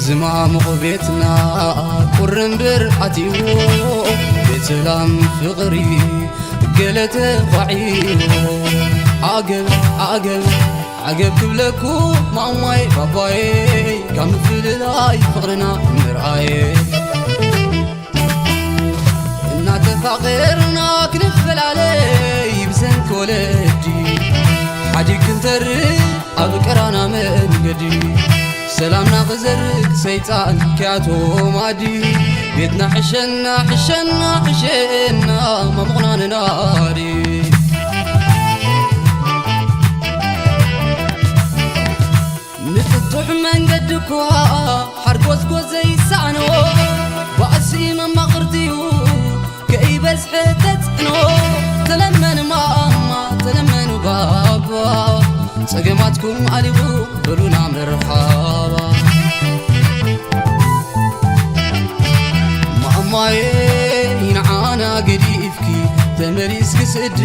ዝማሙቕ ቤትና ቁሪ እምበር ኣትይዎ፣ ቤት ሰላም ፍቕሪ ገለ ተዃዒዎ። ዓገብ ዓገብ ዓገብ ክብለኩ ማማይ ባባይ፣ ካብ ምፍልላይ ፍቕርና ምርኣየ። እናተፋቐርና ክንፈላለይ ብሰንኪ ወለዲ፣ ሓዲግ ክንተርፍ ኣብ ቀራና መንገዲ። ሰላምና ክዘርግ ሰይጣን ክያቶ ማዲ፣ ቤትና ሕሸና ሕሸና ሕሸና ማሙቕና ንናዲ። ንፍቱሕ መንገዲ እኳ ሓርጎዝጎዝ ዘይሰኣኖ፣ ባእሲ መማቕርቲኡ ከይበዝሐ ተጽዕኖ። ተለመኑ ማማ፣ ተለመኑ ባባ፣ ጸገማትኩም ኣሊኹ በሉና መርሓባ። ማማዬ ንዓና ገዲፍኪ ተመሊስኪ ስደት፣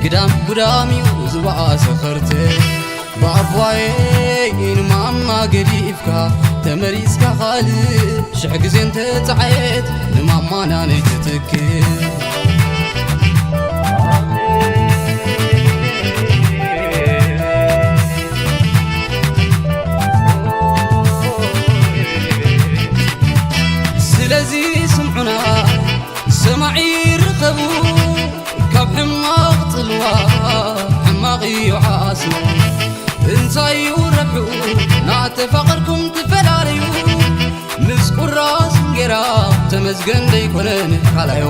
ግዳም ጉዳም እዩ ዝበኣሰ ኸርተት። ባባዬ ንማማ ገዲፍካ ተመሊስካ ካልእ ሽሕ ግዜ እንተጸዓየት ንማማና ነይትትክእ። ስለዚ ስምዑና ሰማዒ ርከቡ፣ ካብ ሕማቕ ጽልዋ ሕማቕ እዩ ዓስቡ። እንታይ እዩ ረብሑ ናተፋቐርኩም ትፈላለዩ፣ ምስ ቁራስ እንጌራ ተመስገን ደይኮነን ካልኣዮ።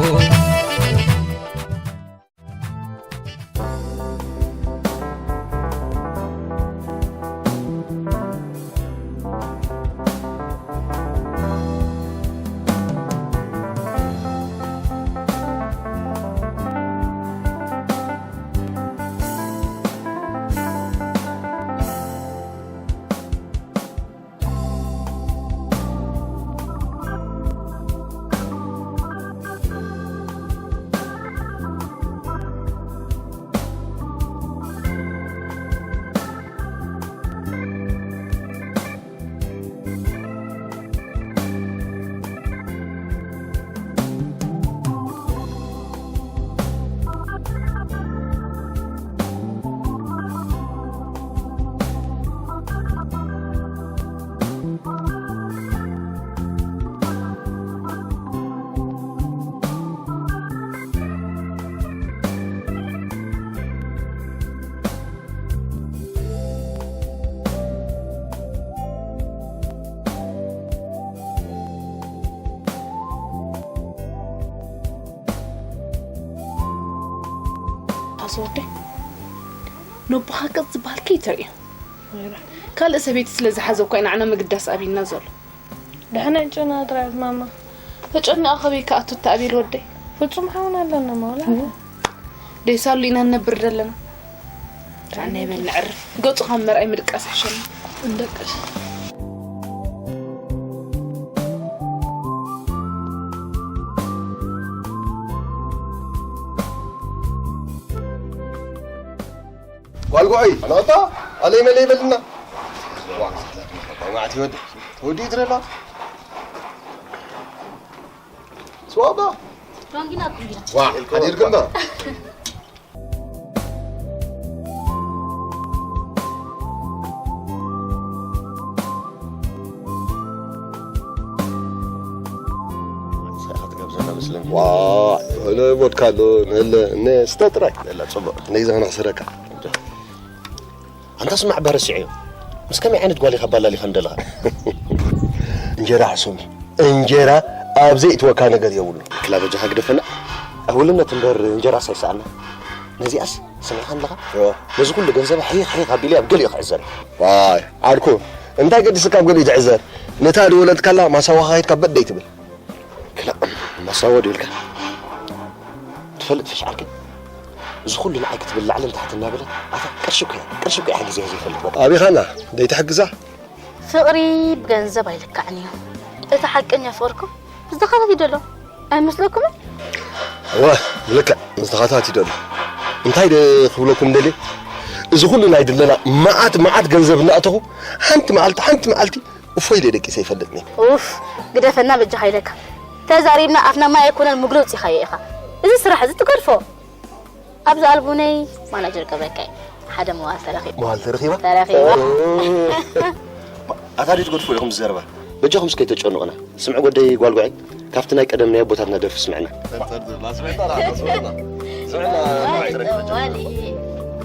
ኣዞ ወደይ፣ ነቦኻ ቅጽ ዝበሃል ከይተርእዮ። ካልእ ሰበይቲ ስለ ዝሓዘ እኳ እዩ ንዓና ምግዳስ ኣብዩና ዘሎ። ደሕና ጨና ጥራይ ማማ። ተጨኒቓ ከበይ ክኣቱ እታ ኣቤል ወደይ? ፍጹም ሓውና ኣለና ማውላ። እዎ። ደይሳሉ ኢና ንነብር ዘለና። ዳዕና ይበል ንዕርፍ። ገጹ ካብ መርኣይ ምድቃስ ይሕሸና። እንደቅስ። ጓል ጉዐይ፣ ኣናታ፣ ኣለይ መለይ በልና። ዋ፣ ማዕት ይወድ፣ ተወዲ ይትረላ። ስዋባ። ዋ፣ ሓዲርኩም ዶ? መስለኒ። ዋ፣ እለ vodka ኣሎ፣ ነለ፣ ነ፣ ስተ ጥራይ። ነላ ጽቡቕ። ነይ ዘኸነ ክስረካ። ኣንታ ስማዕ፣ በረስዐዮ። ምስ ከመይ ዓይነት ጓል ኢኻ ባላሊኻ እንደለኻ? እንጀራ ሕሱም እዩ። እንጀራ ኣብ ዘይእትወካ ነገር የብሉ። ክላ በጃኻ ግደፈና። ኣውልነት እምበር እንጀራስ ኣይሰኣና። ነዚኣስ ስምዕኻ ኣለኻ? እዋ። ነዚ ኩሉ ገንዘብ ሕይኽ ሕይኽ ኣቢለ ኣብ ገሊኡ ክዕዘር እየ። ዋይ፣ ዓርኩ፣ እንታይ ገዲስካ ኣብ ገሊኡ ትዕዘር? ነታ ዝወለድካላ ማሳዋ ኸይድካ በደይ ትብል። ክላ፣ ማሳዋ ድዩ ኢልካ? ትፈልጥ ፍሽ ዓርከይ? እዚ ኩሉ ንዓይ ክትብል ላዕልን ታሕትን እናበለት፣ ኣታ ቅርሺ እኮ እያ፣ ቅርሺ እኮ እያ ሓጊዘያ ዘይፈልጥ በቃ። ኣቢኻና፣ ደይትሕግዛ? ፍቕሪ ብገንዘብ ኣይልካዕን እዩ። እቲ ሓቀኛ ፍቕርኩም ምስ ተኻታት እዩ ዘሎ። ኣይመስለኩምን? እወ፣ ብልክዕ ምስ ተኻታት እዩ ዘሎ። እንታይ ደ ክብለኩም ደልየ? እዚ ኩሉ ናይ ድለና መዓት መዓት ገንዘብ እናእተኹ፣ ሓንቲ መዓልቲ፣ ሓንቲ መዓልቲ እፎይ ኢለ ደቂሰ ይፈልጥኒ። ኡፍ፣ ግደፈና በጃኻ ኢለካ። ተዛሪብና ኣፍና ማይ ኣይኮነን ምግሎ ውፂኻዮ ኢኻ። እዚ ስራሕ እዚ ትገድፎ። ኣብዚ ኣልቡነይ ማናጀር ገብረካይ ሓደ መዋል ተረኺቡ። መዋል ተረኺባ? ተረኺባ። ኦ። ኣታ ድዩ ትገድፎ ኢኹም ዝዘረባ? በጃኹም እስከ ኣይተጨንቑና። ስምዕ ጎደይ ጓል ጓዕይ፣ ካብቲ ናይ ቀደም ናይ ኣቦታትና ደርፊ ስምዕና። ተንጸር ዝብላ ስምዕና፣ ስምዕና። ስምዕና፣ መዋል፣ መዋል ተረኺበ። መዋል እየ።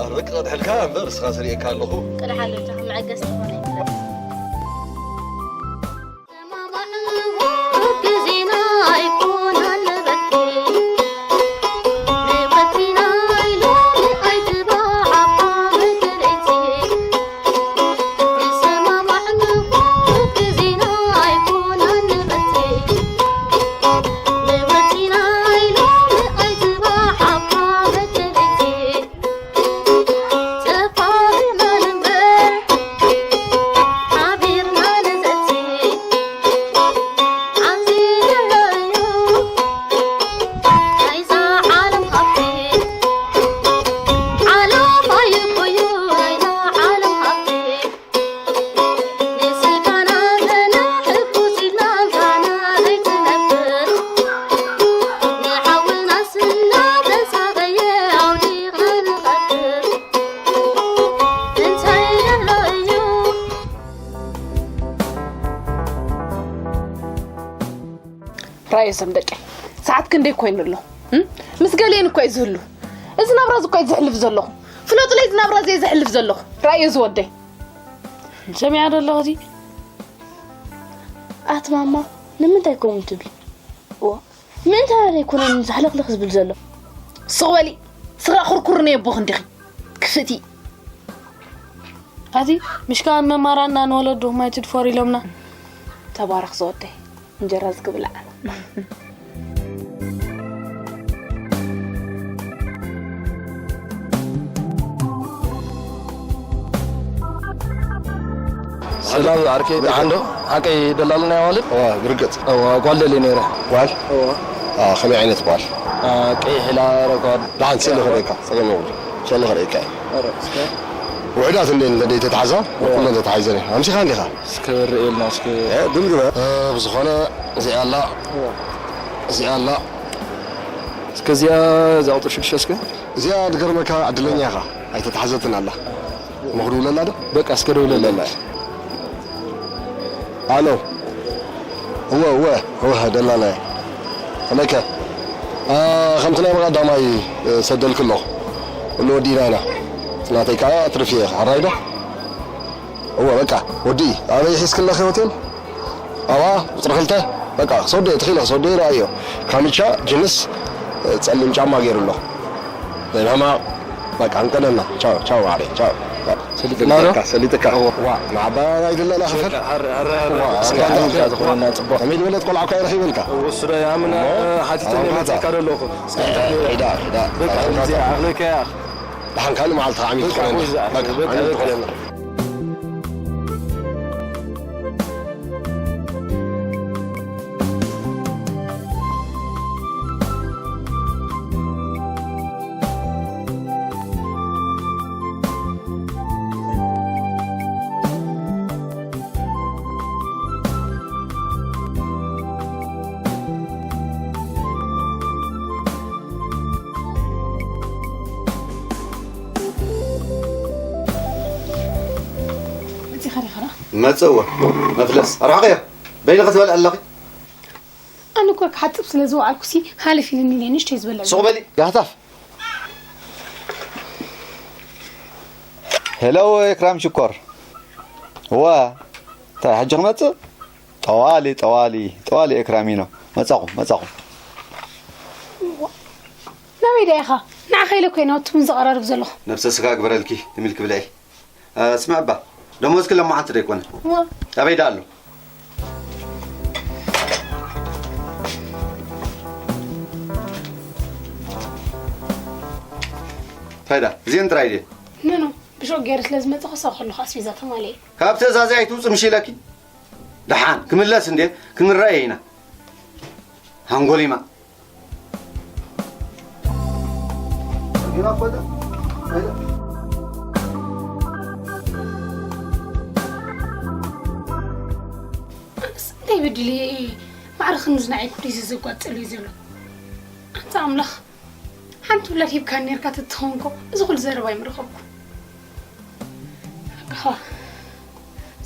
ኣረ ቅድሕልካ እምበር፣ እስኻ ስሪኤካ ኣለኹ። ቅድሓሉ እንጂ መዐገሲ ዝኾነ ይብለካ። ራእየ እዞም ደቀይ፣ ሰዓት ክንደይ ኮይኑ ኣሎ? እም? ምስ ገሊኤን እኮ እዩ ዝህሉ። እዚ ናብራ እዚ እኮ እዩ ዝሕልፍ ዘለኹ። ፍለጡለይ፣ እዚ ናብራ እዚ እየ ዝሕልፍ ዘለኹ። ራእየ እዚ ወደይ። ሰሚዓ ዶ ኣለኹ እዚ? ኣቲ ማማ፣ ንምንታይ ከምኡ ትብሊ? እዋ፣ ምእንታ ዘይኮነን ዝሕልኽልኽ ዝብል ዘሎ። ስቕ በሊ፣ ስጋ ኩርኩር ነየቦኽ እንዲኺ። ክፍእቲ። ኣቲ፣ ምሽ ከኣ ንመማራንና ንወለድኹም ኣይትድፈሩ ኢሎምና። ተባረኽ ዝወደይ፣ እንጀራ ዝግብላዕ። ሰላም ዓርከይ፣ ደሓን ዶ? ሓቀይ ደላልና ኣዋልድ? እዋ፣ ብርግጽ። እዋ፣ ጓል ደልየ ነይረ። ጓል? እዋ። አ፣ ከመይ ዓይነት ጓል? አ፣ ቀይሕ ኢላ ረጓድ። ደሓን፣ ስእሊ ክርእየካ፣ ጸገም የብሉ። ስእሊ ክርእየካ እየ። ኧረ፣ እስከ። ውሑዳት እንዴ እንደ ተታሕዛ? እዋ። ኩለን ተታሒዘን እየን። ኣምሲኻ እንዲኻ? እስከ ርእየልና፣ እስከ። እ፣ ድም ግበር። እ፣ ብዝኾነ፣ እዚኣ ኣላ። እዋ። እዚኣ ኣላ። እስከ እዚኣ፣ እዛ ቁጽሪ ሽዱሽተ እስከ። እዚኣ ድገርመካ ዕድለኛ ኢኻ። ኣይተታሕዘትን ኣላ። እሞ ክድውለላ ዶ? በቃ እስከ ደውለላ። ኣሎ። እወ፣ እወ፣ እወ፣ ደላላየ። ከመይከ? ኣ፣ ከምቲ ናይ ብቐዳማይ፣ እ፣ ሰደልክ ኣለኹ። ኩሉ ወዲእና ኢና። እቲ ናተይ ከኣ ትርፊ እየ፣ ሕራይ ዶ? እወ፣ በቃ፣ ወዲ፣ ኣበይ ሒዝክለኺ ሆቴል? ኣብኣ፣ ቁጽሪ ክልተ፣ በቃ፣ ክሰዶ እየ፣ ተኺለ ክሰዶ እየ፣ ረኣዮ። ካምቻ፣ ጅንስ፣ ጸሊም ጫማ ገይሩ ኣሎ። ናይ ሕማቕ፣ በቃ፣ እንቀደና። ቻው፣ ቻው፣ ማዕረይ፣ ቻው። ሰሊጥና ዶ? ሰሊጥካ፣ ሰሊጥካ። እወ። ዋ፣ ንዓባ ናይ ድለላ ክፈል። በቃ፣ ኣረ፣ ኣረ፣ ኣረ፣ ዋ፣ እስከ ኣረ፣ ኣረ፣ ኣረ፣ ዝኾነና ጽቡቕ። ከመይ ዝበለት ቆልዓ እኳ ይረኺበልካ። እወ፣ እሱ ዶ፣ ኣምና፣ እሞ፣ ሓቲተኒ ኣምባታ። መጺእካ ዶ ኣለኹ። እስከ ኣረ፣ ሒዳ፣ ሒዳ። በቃ፣ ኣምባታ። እዚ ኣኽለካ እያ። ደሓን ካልእ መዓልቲ ዓሚት በቃ፣ ትኾነና። ወዛ፣ በቃ፣ በቃ፣ ዓሚት በቃ። ትኾነና። መጺኻ ዲኻ? መጸ እወ። መፍለስ። ኣርሕቐዮ። በይንኺ ትበልዒ ኣለኺ። ኣነ እኮ ክሓጽብ ስለ ዝወዓልኩሲ ሃለፍ ኢሉኒ ኢለ ንእሽተይ ዝበልዕ ሱቕ በሊ ጋህታፍ። ሄሎ፣ ኤክራም ሽኮር። እዋ፣ እንታይ ሕጂ ክመጽእ? ጠዋሊ፣ ጠዋሊ፣ ጠዋሊ ኤክራሚኖ። መጻኹ፣ መጻኹ። ናበይ ዳ ኢኻ? ንዓኻ ኢለ እኮ እየ ናውቲ ቡን ዘቐራርብ ዘለኹ። ነብሰ ስጋ ግበረልኪ፣ ትም ኢልኪ ብልዒ። እ፣ ስምዒ እባ፣ ደሞዝኪ ለማዓንቲ ዶ ኣይኮነን? እዋ። ኣበይ ደኣ ኣሎ? እንታይ ደኣ? እዚአን ጥራይ ድየን? ኖ፣ ኖ፣ ብሾቅ ገይረ ስለ ዝመጻኹ ክሳብ ከለኹ ኣስቤዛ ተማልኤ። ካብ ትእዛዘይ ኣይትውጽእ ምሽ ኢለኪ? ደሓን፣ ክምለስ እንዴ፣ ክንረኣየ ኢና። ሃንጎሊማ። ኣነስ እንታይ በዲለ እየ? ማዕረ ክንዝናዕ እየ ኩሉ ግዜ ዘጓጥል እዩ ዘሎ። ኣንታ ኣምላኽ፣ ሓንቲ ውላድ ሂብካኒ ነርካ ተትኸውን እኮ፣ እዚ ኩሉ ዘረባ ኣይምረኸብኩን። ኣጋኻ፣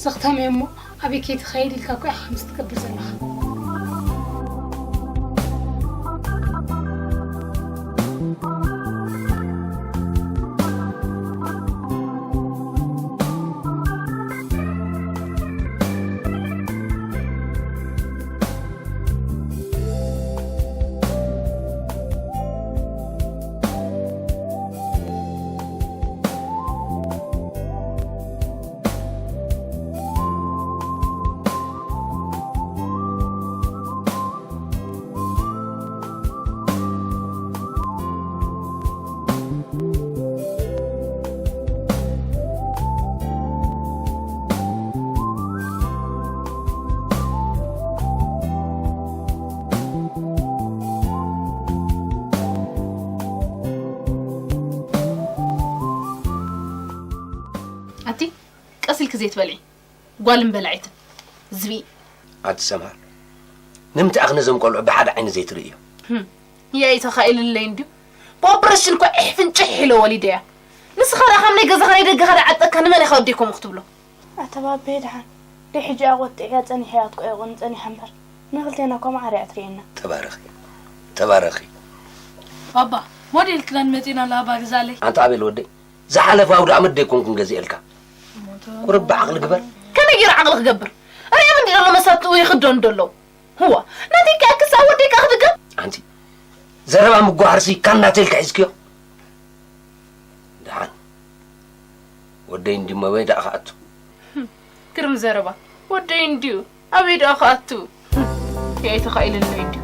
ዘኽታም እየ እሞ፣ ኣበይ ከይትኸይድ ኢልካ እኮ ኢኻ ከምዚ ትገብር ዘለኻ። ኣቲ ቀስ ኢልኪ ዘይትበልዒ፣ ጓልን በላዒትን ዝብኢ። ኣቲ ሰምሃር፣ ንምንታይ ኣኽነ እዞም ቆልዑ ብሓደ ዓይኒ ዘይትርእዮ? ህም፣ ያኢ ተኻኢልለይ እንድዩ። ብኦፕረሽን እኮ ዒሕ ፍንጭሕ ኢለ ወሊደያ። ንስኻ ደኣ ካብ ናይ ገዛኻ ናይ ደገኻ ደኣ ዓጠካ ንመን ኢኻ ወደይ ከምኡ ክትብሎ? ኣታ ባቤ ደሓን፣ ደይ ሕጂ ኣቆጢዕያ ጸኒሐያ ትቆየቑን ጸኒሓ እምበር፣ ንኽልቴና እኮ ማዕረ እያ ትርእየና። ተባረኺ፣ ተባረኺ። ባባ፣ ሞዴል ክዳን መጺና ኣላ፣ ባባ ግዛለይ። ኣንታ ኣቤል ወደይ፣ ዝሓለፈ ኣውደ ኣመት ደይኮንኩን ገዚኤልካ? ቁርብ ብዓቕሊ ግበር። ከመይ ገይረ ዓቕሊ ክገብር? ርእዮም እንዲ ዘሎ መሳትኡ ይኽደኑ ደለዉ። ህዋ፣ ናተይ ከኣ ክሳብ ወደይ ከኣ ክድገም? ኣንቲ፣ ዘረባ ምጉሃርሲ ካብ ናተይ ኢልካ ሒዝክዮ? ደሓን። ወደይ እንዲ መበይ ደኣ ክኣቱ? ግርም ዘረባ። ወደይ እንድዩ። ኣበይ ደኣ ክኣቱ? ያኢ ተኻኢልለይ እንድዩ።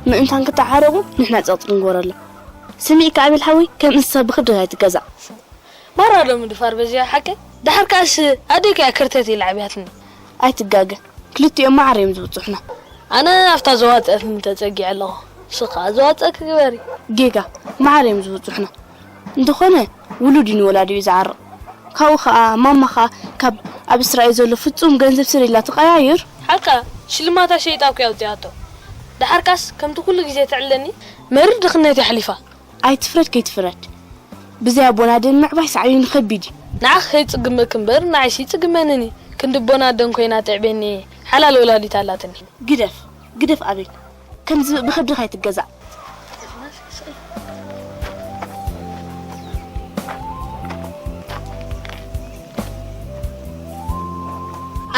ምእንታን ክተዓረቑ ንሕና ጸቕጢ ንግበረሎም። ስሚዕካ ኣቤል ሓወይ፣ ከም እንስሳ ብኽብድኻ ኣይትገዛእ። ማራ ዶ ምድፋር በዚያ ሓቀይ? ደሓር ከኣስ ኣደይ ከኣ ክርተት ኢላ ዓብያትኒ። ኣይትጋገ፣ ክልቲኦም ማዕረ እዮም ዝብጽሑና። ኣነ ኣብታ ዘዋጸአትኒ ተጸጊዐ ኣለኹ። ንስኻ ዘዋጸአኪ ግበሪ። ጌጋ፣ ማዕረ እዮም ዝብጽሑና። እንተኾነ ውሉድ እዩ ንወላዲኡ ዝዓርቕ። ካብኡ ኸኣ ማማ ኸኣ ካብ ኣብ እስራኤል ዘሎ ፍጹም ገንዘብ ስለ ኢላ ትቐያይር። ሓቃ፣ ሽልማታ ሸይጣ እኮ ኣውጺኣቶ። ደሓር ከኣስ ከምቲ ኩሉ ግዜ ትዕለኒ መሪር ድኽነት የሕሊፋ። ኣይትፍረድ ከይትፍረድ። ብዘይ ኣቦና ደም ምዕባይ ሳዕቤኑ ከቢድ እዩ። ንዓኺ ከይጽግመኪ እምበር ንዓይሲ ይጽግመንኒ። ክንዲ ኣቦና ደም ኮይና ተዕቤኒ ሓላል ወላዲት ኣላትኒ። ግደፍ፣ ግደፍ ኣቤል። ከም ዝብኢ ብኸብድኻ ኣይትገዛእ።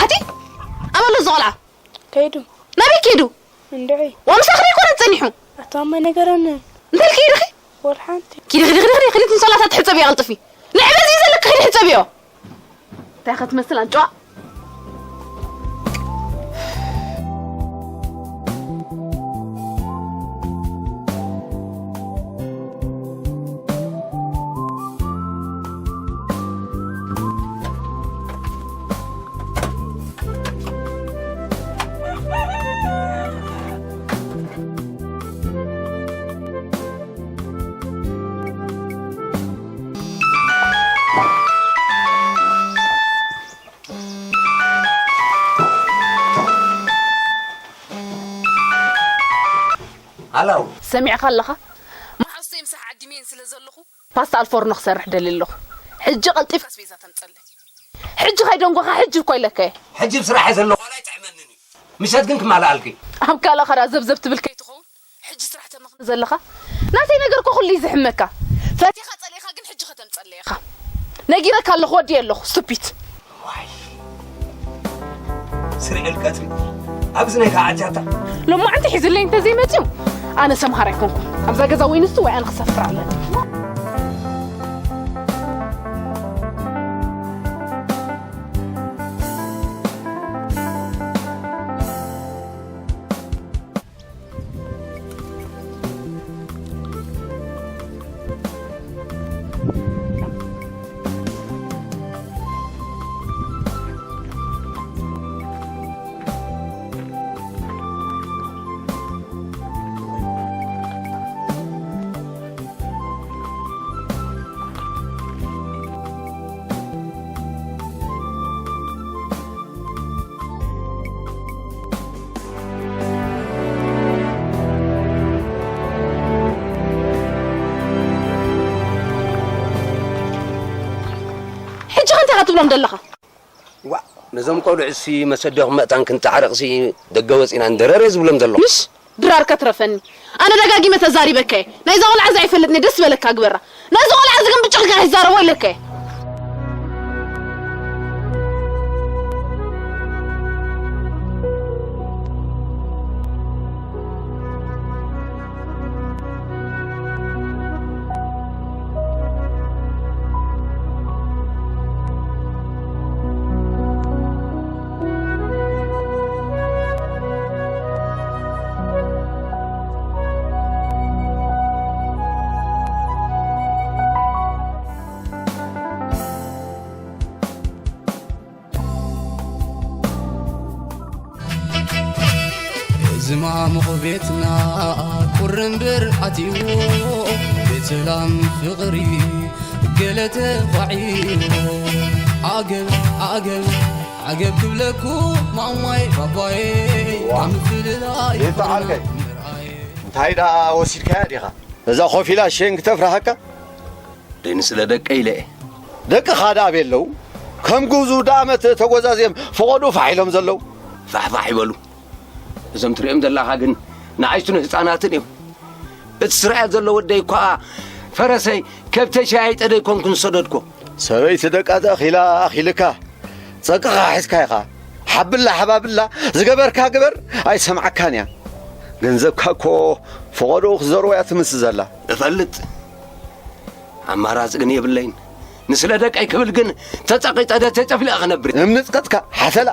ኣቲ ኣበሎ እዚ ቆልዓ። ከይዱ። ናበይ ከይዱ? እንድዒ። ዋ ምሳኺ ደይኮነ ጸኒሑ። ኣታ እሞ ነገረኒ። እንታይ ኢልኪ ኢድኺ? ወላ ሓንቲ። ኪዲ፣ ኪዲ፣ ኪዲ፣ ኪዲ፣ ኪዲ፣ ክልቲን ሰላሳ ትሕጸቢ ቀልጥፊ። ንዕበዚ ዘለኪ ኪዲ ሕጸብዮ። እንታይ ኢኻ ትመስል ኣንጭዋ? ኣላው። ሰሚዕኻ ኣለኻ? መሓዙተይ ምሳሕ ዓዲመየን ስለ ዘለኹ ፓስታ ኣልፎርኖ ክሰርሕ ደልየ ኣለኹ። ሕጂ ቀልጢፍካ ኣስቤዛ ተምፀለይ። ሕጂ ከይደንጎኻ ሕጂ እኮ ኢለካ እየ። ሕጂ ብስራሕ እየ ዘለኹ፣ ዋላ ኣይጥዕመንን እዩ። ምሸት ግን ክማልኣልኪ። ኣብ ካልእ ኸራ ዘብዘብ ትብል ከይትኸውን። ሕጂ ስራሕ ተመኽኒ ዘለኻ? ናተይ ነገር እኮ ኩሉ እዩ ዝሕመካ። ፈቲኻ ጸሊእኻ ግን ሕጂ ከተምጸለይ ኢኻ። ነጊረካ ኣለኹ፣ ወዲየ ኣለኹ፣ ስቱፒድ። ዋይ። ስርዕል ቀትሪ ኣብዚ ናይ ከዓጃታ። ሎማዕንቲ ሒዝለይ እንተዘይመጽዩ፣ ኣነ ሰምሃር ኣይኮንኩን። ኣብዛ ገዛ ወይ ንሱ ወይ ኣነ ክሰፍር ኣለኒ። ሕጂ ከ እንታይ ኢኻ ትብሎም ዘለኻ? ዋ፣ ነዞም ቆልዑ ሲ መሰዲኹም መእታን ክንተዓረቕ ሲ ደገ ወጺና እንደረር እየ ዝብሎም ዘለኹ። ምሽ ድራርካ ትረፈኒ። ኣነ ደጋጊመ ተዛሪበካ እየ። ናይዛ ቆልዓ እዚ ኣይፈልጥን እየ፣ ደስ ዝበለካ ግበራ። ናይዚ ቆልዓ እዚ ግን ብጭቕልካ ከይትዛረቦ ኢለካ እየ። ዝማሙቕ ቤትና ቁሪ እምበር ኣትይዎ፣ ቤት ሰላም ፍቕሪ ገለ ተዃዒዎ። ዓገብ፣ ዓገብ፣ ዓገብ ክብለኩ ማማይ ባባይ፣ ዋ። ካብ ምፍልላይ ቤት በዓልከይ። ምርኣይ። እንታይ ደኣ ወሲድካያ ዲኻ? እዛ ኮፍ ኢላ ሸንግ ተፍርሃካ? ደይ ንስለ ደቀ ኢለ እየ። ደቅኻ ደኣ ኣበይ ኣለዉ? ከም ጉዙ ደኣመት ተጎዛዝዮም ፈቐድኡ ፋሕ ኢሎም ዘለዉ። ፋሕፋሕ ይበሉ። እዞም ትሪኦም ዘለኻ ግን ንኣሽቱን ህፃናትን እዮም። እቲ ስራኤል ዘሎ ወደይ እኳ ፈረሰይ ከብተይ ሸያይጠ ደይኮንኩ ዝሰደድኮ። ሰበይቲ ደቃ ተኣኺላ ኣኺልካ፣ ጸቅኻ ሒዝካ ኢኻ። ሓብላ ሓባብላ ዝገበርካ ግበር ኣይሰምዓካን እያ። ገንዘብካ እኮ ፈቐድኡ ክዘርዋ እያ ትምስ ዘላ። እፈልጥ። ኣማራጺ ግን የብለይን። ንስለ ደቀይ ክብል ግን ተጸቒጠ ደ ተጨፍሊቐ ክነብር። እምኒ ጽቀጥካ ሓሰላ።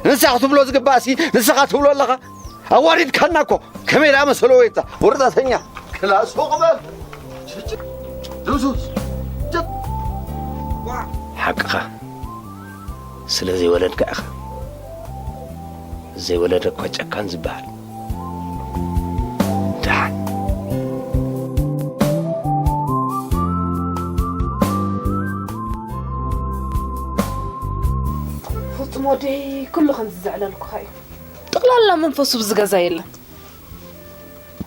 ንሳ ክትብሎ ዝግባእሲ ንስኻ ትብሎ ኣለኻ። ኣዋሪድካና እኮ። ከመይ ደኣ መሰለ ወይታ ወረዳተኛ። ክላስ ፎቕ በል። ዱሱስ። ሓቅኻ። ስለ ዘይወለድካ ኢኻ። ዘይወለደ እኳ ጨካን ዝበሃል። ደሓን። ፍጹም ወደይ ኩሉ ከምዚ ዘዕለልኩኻ እዩ። ጠቕላላ መንፈሱ ብዚ ገዛ የለን።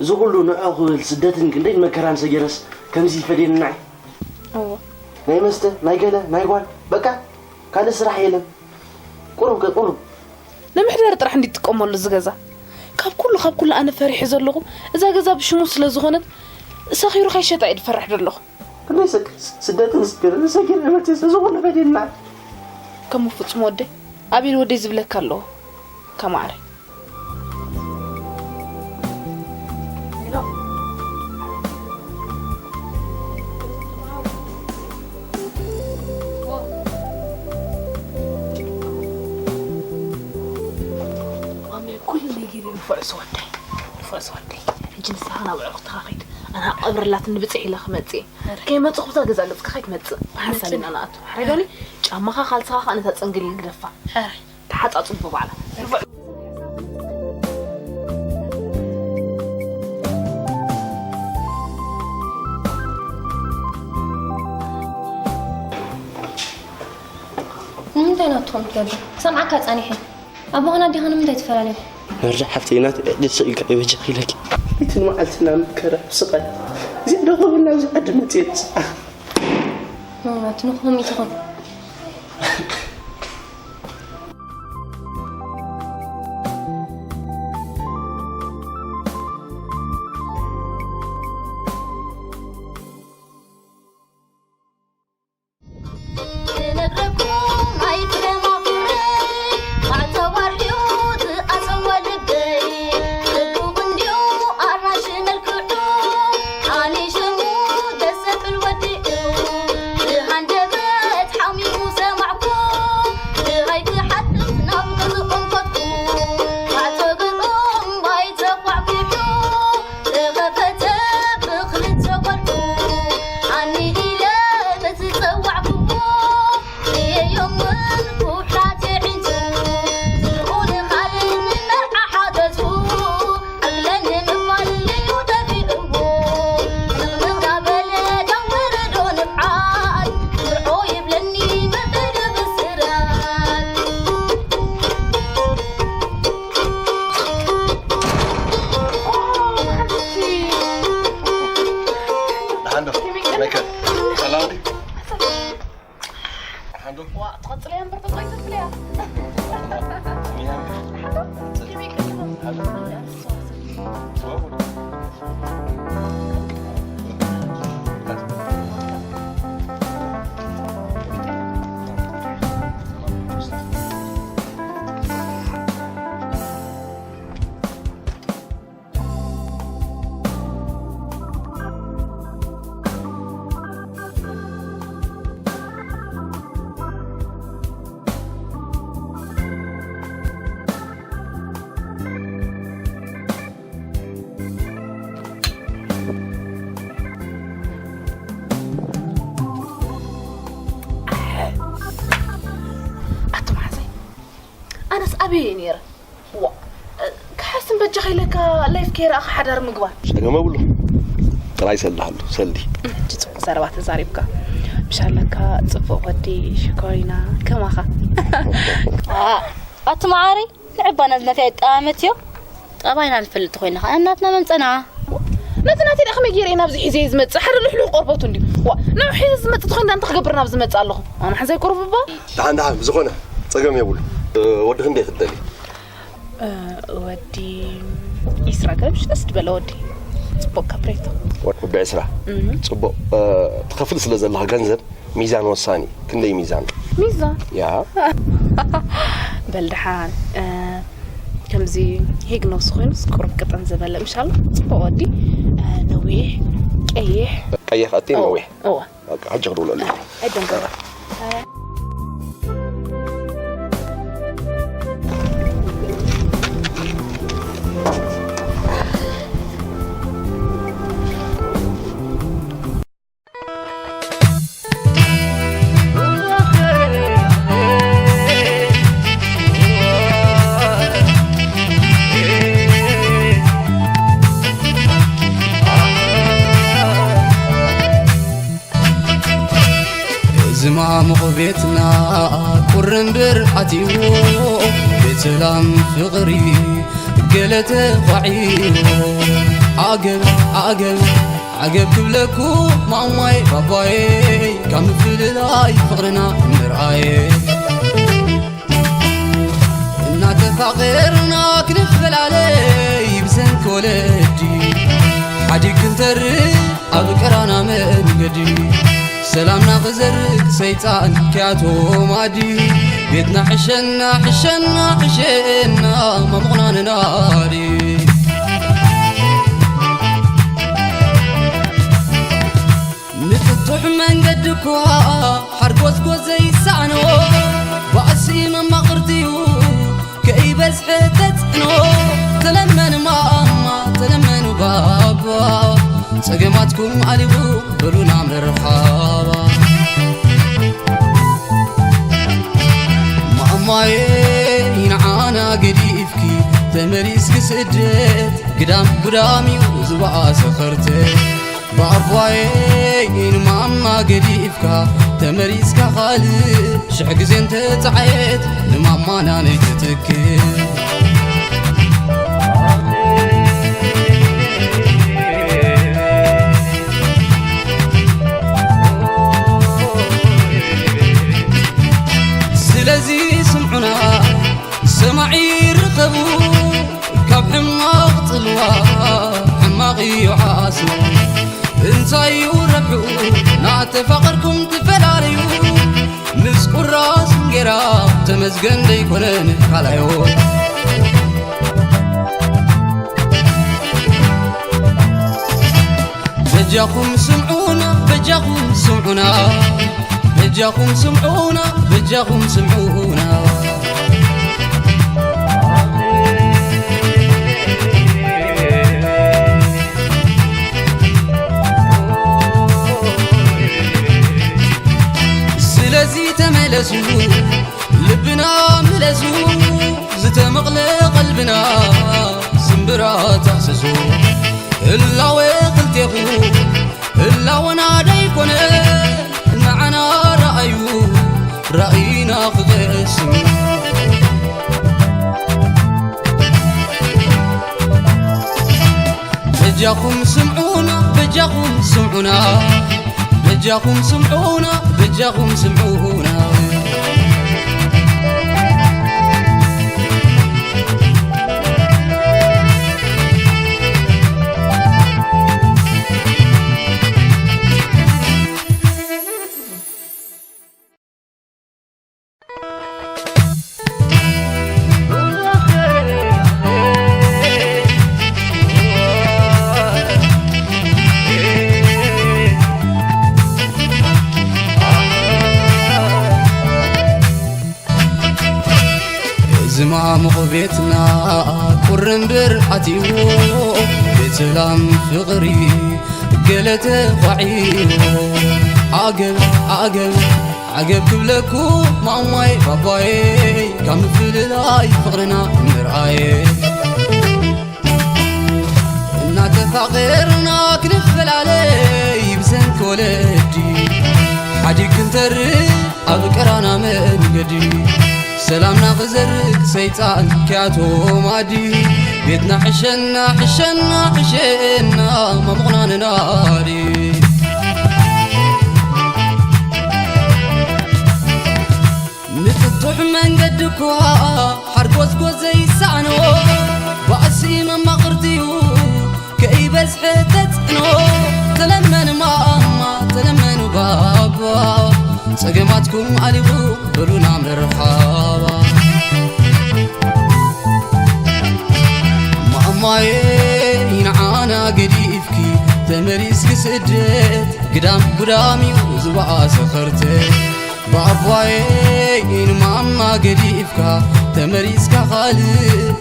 እዚ ኩሉ ንዕኡ ክብል ስደትን ክንደይ መከራን ሰጊረስ ከምዚ ይፈድየኒ ንዓይ። እወ። ናይ መስተ፣ ናይ ገለ፣ ናይ ጓል፣ በቃ ካልእ ስራሕ የለን። ቁሩብ ከ-፣ ቁሩብ። ንምሕዳር ጥራሕ እንዲ ትጥቀመሉ እዚ ገዛ። ካብ ኩሉ፣ ካብ ኩሉ ኣነ ፈሪሐ ዘለኹ፣ እዛ ገዛ ብሽሙ ስለ ዝኾነት፣ ሰኺሩ ከይሸጣ እየ ዝፈርሕ ዘለኹ። ክንደይ ሰግ-፣ ስደትን ስግርን ሰጊር ንመርቴ ስለ ዝኾነ ፈድየኒ ንዓይ። ከም ፍጹም ወደይ፣ ኣቤል ወደይ ዝብለካ ኣለዎ። ከማዕረ። ማሜ፣ ኩሉ ነገር እዩ ንፉዕ ዝወደይ፣ ንፉዕ ዝወደይ። ሕጂ ንስኻ ናብ ኣዕሩኽትኻ ኸይድ፣ ኣነ ኣብ ቀብሪ ኣላትኒ ብጽሕ ኢለ ክመጽእ እየ። ከይመጽኹ ብዛ ገዛ ገጽካ ከይትመጽእ ብሓንሳብ ኢና ንኣቱ። ሓረጋኒ፣ ጫማኻ ካልስኻ ኸኣ ነታ ጽንግሊል ግደፋ። ተሓጻጽቡ ባዕላ። ንምንታይ ናትኩም ትገብር? ክሰምዓካ ጸኒሐ። ኣቦኻን ኣዴኻን ንምንታይ ትፈላለዩ? መርጃ ሓፍተይ ናት፣ ዕድል ስቕ ኢልካ ይበጃኺ ኢለኪ። ለይትን መዓልትና መከራ ስቓይ። እዚኣ ዶ ክብልና ኣብዚ ዓዲ መፅኤ ንስዓ። ትንኹም ይትኹም። ኣቶ መሓዘይ፣ ኣነስ ኣበይ እየ ነይረ? ዋ፣ ክሓስም በጃኻ ኢለካ ላይፍ ከይረኣኻ ሓዳር ምግባር። ጸገም የብሉ። ጥራይ ሰልሃሉ፣ ሰልዲ። ሕጂ ጽቡቕ ዘረባ ተዛሪብካ። ምሽ ኣለካ ጽቡቕ ወዲ ሽኮሪና ከማኻ። ኣቲ መዓረይ፣ ንዕባ ናዝነት ኣይጠኣመት እዮ። ጠባይና ንፈልጥ ኮይና ኸዓ እናትና መምጸና። ነቲ ናተይ ደኣ ከመይ ገይረ እየ ናብዚ ሒዘ ዝመጽእ? ሓደ ልሕሉሕ ቆርበቱ እንድዩ። ዋ፣ ንዑ ሒዘ ዝመጽእ ተኾይኑ እንታይ ክገብር ናብዚ ዝመጽእ ኣለኹ? ኣነ ሓንሳይ ቁሩብ እባ። ደሓን፣ ደሓን፣ ብዝኾነ ጸገም የብሉ። እ፣ ወዲ ክንደይ ክትደሊ? እ፣ ወዲ ዒስራ ገለ ምሽ ደስ ዝበለ ወዲ። ጽቡቕ ካፕሬቶ። ወዲ ዕስራ። እህ። ጽቡቕ፣ እ፣ ትኸፍል ስለ ዘለኻ ገንዘብ ሚዛን ወሳኒ። ክንደይ ሚዛን? ሚዛን? ያ። በል ደሓን፣ እ፣ ከምዚ ሄግ ነብሲ ኮይኑስ ቁሩብ ቅጥን ዝበለ ምሻሎ? ጽቡቕ ወዲ፣ እ፣ ነዊሕ፣ ቀይሕ። ቀይሕ ቀጢን፣ እወ፣ ነዊሕ። እወ። በቃ፣ ሕጂ ክድውለሉ። ኣይደንገባ። እዚ ማሙቕ ቤትና ቁሪ እምበር ኣትይዎ፣ ቤት ሰላም ፍቕሪ ገለ ተዃዒዎ። ዓገብ፣ ዓገብ፣ ዓገብ ክብለኩ ማማይ ባባይ፣ ካብ ምፍልላይ ፍቕርና ምርኣየ። እናተፋቐርና ክንፈላለይ ብሰንኪ ወለዲ፣ ሓዲግ ክንተርፍ ኣብ ቀራና መንገዲ። ሰላምና ክዘርግ ሰይጣን ክያቶም ኣዲ፣ ቤትና ሕሸና፣ ሕሸና፣ ሕሸና፣ ማሙቕና ነናዲ። ንፍቱሕ መንገዲ እኳ ሓርጎዝጎዝ ዘይሰኣኖ፣ ባእሲ መማቕርቲ'ዩ ከይበዝሐ ተጽዕኖ። ተለመኑ ማማ፣ ተለመኑ ባባ፣ ጸገማትኩም ኣልቡ በሉና መርሓባ። ማማየ ንዓና ገዲፍኪ ተመሊስኪ ስደት፣ ግዳም ጉዳም'ዩ ዝበኣሰ ኸርተት። ባባየይ ንማማ ገዲፍካ ተመሊስካ ካልእ ሽሕ ግዜ እንተጸዓየት ንማማና ነይትትክእ። ሕማቕ እዩ ዓስቡ። እንታይ እዩ ረብሕኡ ናተፋቐርኩም ትፈላለዩ? ምስ ቁራስ እንጌራ ተመስገን ደይኮነን ካልኣዮ። በጃኹም ስምዑና፣ በጃኹም ስምዑና፣ በጃኹም ስምዑና፣ በጃኹም ስምዑና። ስለዚ ተመለሱ፣ ልብና ምለሱ፣ ዝተመቕለ ቀልብና ስምብራት ኣፍስሱ። ህላወ ክልቴኹ ህላወና ደይኮነ፣ ንዓና ረኣዩ ራእይና ክቐስም። በጃኹም ስምዑና፣ በጃኹም ስምዑና፣ በጃኹም ስምዑና፣ በጃኹም ስምዑና። እዚ ማሙቕ ቤትና ቁሪ እምበር ኣትይዎ፣ ቤት ሰላም ፍቕሪ ገለ ተዃዒዎ። ዓገብ ዓገብ ዓገብ ክብለኩ ማማይ ባባይ፣ ካብ ምፍልላይ ፍቕርና ምርኣየ። እናተፋቐርና ክንፈላለይ ብሰንኪ ወለዲ፣ ሓዲግ ክንተርፍ ኣብ ቀራና መንገዲ። ሰላምና ክዘርግ ሰይጣን ክኣትዎ ማዲ፣ ቤትና ሕሸና፣ ሕሸና፣ ሕሸና፣ ማሙቕና ንናዲ። ንጥጡሕ መንገዲ እኳ ሓርጎዝጎዝ ዘይሰኣኖ፣ ባእሲ መማቕርቲ'ዩ ከይበዝሐ ተጽዕኖ። ተለመኑ ማማ፣ ተለመኑ ባባ፣ ጸገማትኩም ኣሊኹ በሉና መርሓባ። ማማየ ንዓና ገዲፍኪ ተመሊስኪ ስደት፣ ግዳም ጉዳም'ዩ ዝበኣሰ ኸርተት። ባባየይ ንማማ ገዲፍካ ተመሊስካ ካልእ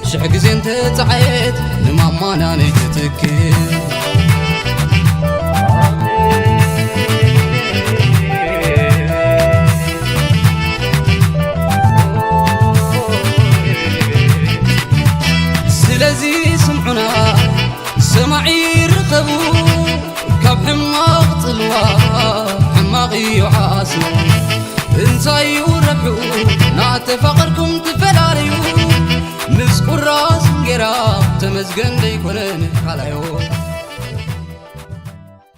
ሽሕ ግዜ እንተጸዓየት፣ ንማማና ነይትትክእ። ስለዚ ስምዑና፣ ሰማዒ ርከቡ፣ ካብ ሕማቕ ጽልዋ ሕማቕ እዩ ዓስቡ። እንታይ እዩ ረብሕኡ ናተፋቐርኩም ትፈላለዩ? ምስ ቁራስ እንጌራ ተመስገን ደይኮነን ካልኣዮ።